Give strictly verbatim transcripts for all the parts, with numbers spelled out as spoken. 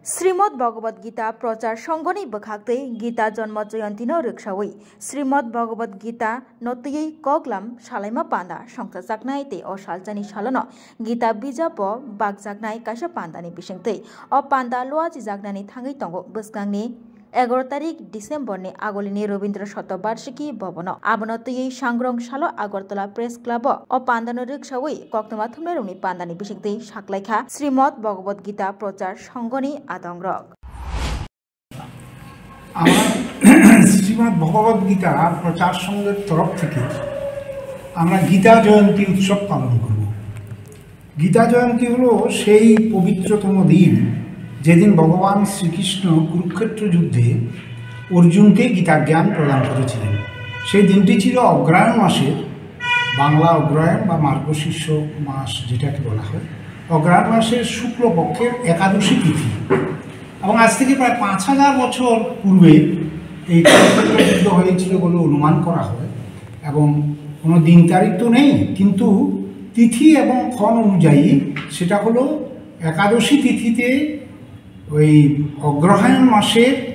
Srimad Bhagavad Gita Prochar Songhoni bwkhaktwi Gita Janma Jayanti no rwksawi Srimad Bhagavad Gita no twiwi koklam salaima panda songchajaknai tei o salsani salono Gita bijabo bakjaknai kaisa pandani bisingtwi. O panda luachijaknani thangwi tongo bwskangni egaroh tarik December ni agolini Rabindra Shatobarshiki Bhavan o. Abono twiwi sangrong salo Agartala Press Club o o pandano rwksawi koktwma thumnairokni pandani bisingtwi saklaikha Srimad Bhagavad Gita Prochar Songhoni adongrok. আমরা শ্রীমদ্ ভগবদ গীতা প্রচার সংঘের তরফ থেকে আমরা গীতা জয়ন্তী উৎসব পালন করব। গীতা জয়ন্তী হলো সেই পবিত্রতম দিন, যেদিন ভগবান শ্রীকৃষ্ণ কুরুক্ষেত্র যুদ্ধে অর্জুনকে গীতা জ্ঞান প্রদান করেছিলেন। সেই দিনটি ছিল অগ্রহায়ণ মাসের, বাংলা অগ্রহায়ণ বা মার্গশীর্ষ মাস যেটাকে বলা হয়, অগ্রহায়ণ মাসের শুক্লপক্ষের একাদশী তিথি। এবং আজ থেকে প্রায় পাঁচ হাজার বছর পূর্বে এই কুরুক্ষেত্র যুদ্ধ হয়েছিল বলে অনুমান করা হয়। এবং কোনো দিন তারিখ তো নেই, কিন্তু তিথি এবং ক্ষণ অনুযায়ী সেটা হলো একাদশী তিথিতে ওই অগ্রহায়ণ মাসের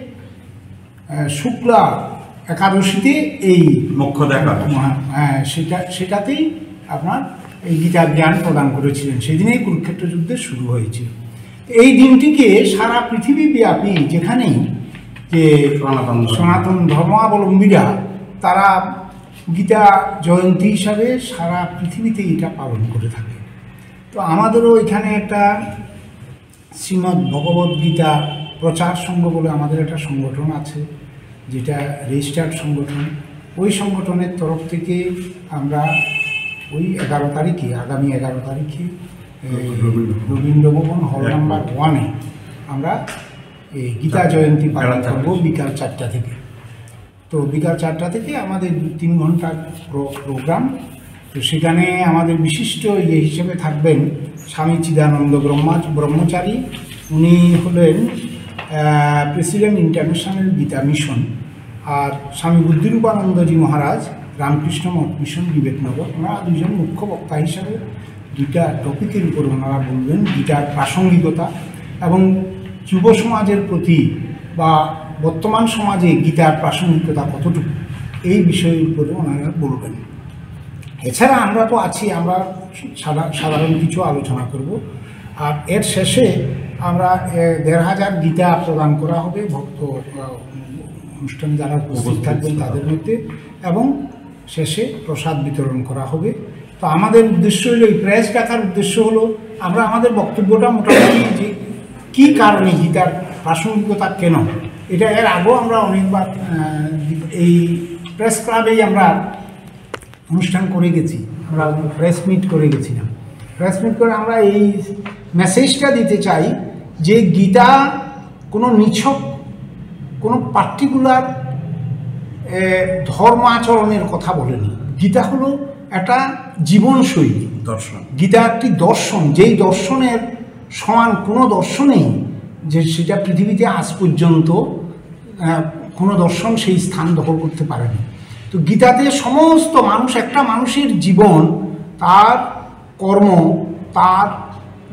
আহ, শুক্লা একাদশীতে এই মোক্ষদা একাদশী। হ্যাঁ, সেটা সেটাতেই আপনার এই গীতা জ্ঞান প্রদান করেছিলেন। সেদিনেই কুরুক্ষেত্র যুদ্ধ শুরু হয়েছিল। এই দিনটিকে সারা পৃথিবীব্যাপী যেখানেই যে সনাতন ধর্ম। সনাতন ধর্মাবলম্বীরা তারা গীতা জয়ন্তী হিসাবে সারা পৃথিবীতে এটা পালন করে থাকে। তো আমাদেরও এখানে একটা শ্রীমদ্ ভগবদ্ গীতা প্রচার সংঘ বলে আমাদের একটা সংগঠন আছে, যেটা রেজিস্টার্ড সংগঠন। ওই সংগঠনের তরফ থেকে আমরা ওই এগারো তারিখে, আগামী এগারো তারিখে এই রবীন্দ্র ভবন। রবীন্দ্র ভবন হল এক নাম্বার ওয়ানে আমরা এই গীতা জয়ন্তী পালন বেলা চারটা। করবো বিকাল চারটা থেকে। তো বিকাল চারটা থেকে আমাদের দু তিন ঘন্টার প্রো- প্রোগ্রাম। তো সেখানে আমাদের বিশিষ্ট ইয়ে হিসেবে থাকবেন স্বামী চিদানন্দ ব্রহ্মা ব্রহ্মচারী। উনি হলেন প্রেসিডেন্ট ইন্টারন্যাশনাল গীতা মিশন। আর স্বামী বুদ্ধিরূপানন্দজি মহারাজ রামকৃষ্ণ মঠ মিশন বিবেকনগর, ওনারা দুজন মুখ্য বক্তা হিসাবে দুইটা টপিকের উপর ওনারা বলবেন, গীতার প্রাসঙ্গিকতা এবং যুব সমাজের প্রতি বা বর্তমান সমাজে গীতার প্রাসঙ্গিকতা কতটুকু, এই বিষয়ের উপরে ওনারা বলবেন। এছাড়া আমরা তো আছি, আমরা সাধা- সাধারণ কিছু আলোচনা করব। আর এর শেষে আমরা এ, দেড় হাজার গীতা প্রদান করা হবে ভক্ত আহ, অনুষ্ঠানে যারা উপস্থিত উপস্থিত থাকবেন থাকবেন। তাদের মধ্যে, এবং শেষে প্রসাদ বিতরণ করা হবে। তো আমাদের উদ্দেশ্য হলো, এই প্রেস ডাকার উদ্দেশ্য হলো আমরা আমাদের বক্তব্যটা মোটামুটি যে কী কারণে গীতার প্রাসঙ্গিকতা কেন, এটা এর আগেও আমরা অনেকবার আহ, এই প্রেস ক্লাবেই আমরা অনুষ্ঠান করে গেছি, আমরা প্রেস মিট করে গেছিলাম। প্রেস মিট করে আমরা এই মেসেজটা দিতে চাই যে গীতা কোনো নিছক কোনো পার্টিকুলার ধর্ম আচরণের কথা বলেনি। গীতা হলো একটা জীবনশৈলী। দর্শন। গীতা একটি দর্শন, যেই দর্শনের সমান কোনো দর্শনেই, যে সেটা পৃথিবীতে আজ পর্যন্ত আহ, কোনো দর্শন সেই স্থান দখল করতে পারেনি। তো গীতাতে সমস্ত মানুষ, একটা মানুষের জীবন, তার কর্ম, তার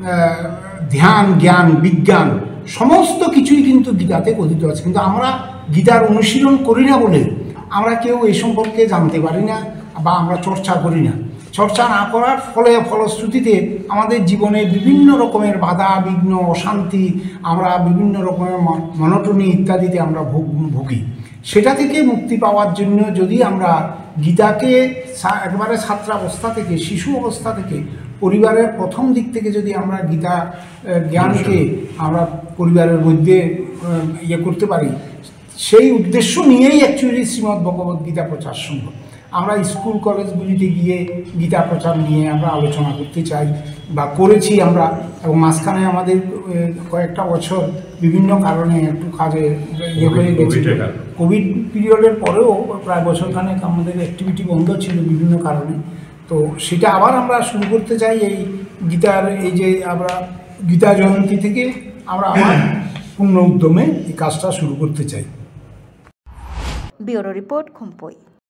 আহ, ধ্যান, জ্ঞান, বিজ্ঞান, সমস্ত কিছুই কিন্তু গীতাতে কথিত আছে। কিন্তু আমরা গীতার অনুশীলন করি না বলে আমরা কেউ এই সম্পর্কে জানতে পারি না বা আমরা চর্চা করি না। চর্চা না করার ফলে, ফলশ্রুতিতে আমাদের জীবনে বিভিন্ন রকমের বাধা বিঘ্ন, অশান্তি, আমরা বিভিন্ন রকমের মনোটনি ইত্যাদিতে আমরা ভুগ- ভুগি। সেটা থেকে মুক্তি পাওয়ার জন্য যদি আমরা গীতাকে সা- একেবারে ছাত্রাবস্থা থেকে, শিশু অবস্থা থেকে, পরিবারের প্রথম দিক থেকে যদি আমরা গীতা আহ, জ্ঞানকে আমরা পরিবারের মধ্যে আহ, ইয়ে করতে পারি, সেই উদ্দেশ্য নিয়েই অ্যাকচুয়ালি শ্রীমদ্ ভগবদ্ গীতা প্রচার সংঘ। আমরা স্কুল কলেজগুলিতে গিয়ে গীতা প্রচার নিয়ে আমরা আলোচনা করতে চাই বা করেছি আমরা। এবং মাঝখানে আমাদের আহ, কয়েকটা বছর বিভিন্ন কারণে একটু কাজে ইয়ে হয়ে গেছিল। কোভিডের কারণে। কোভিড পিরিয়ডের পরেও প্রায় বছরখানেক আমাদের অ্যাক্টিভিটি বন্ধ ছিল বিভিন্ন কারণে। তো সেটা আবার আমরা শুরু করতে চাই এই গীতার, এই যে আমরা গীতা জয়ন্তী থেকে আমরা আবার পূর্ণ উদ্যমে এই কাজটা শুরু করতে চাই। Bureau Report, Khumpui.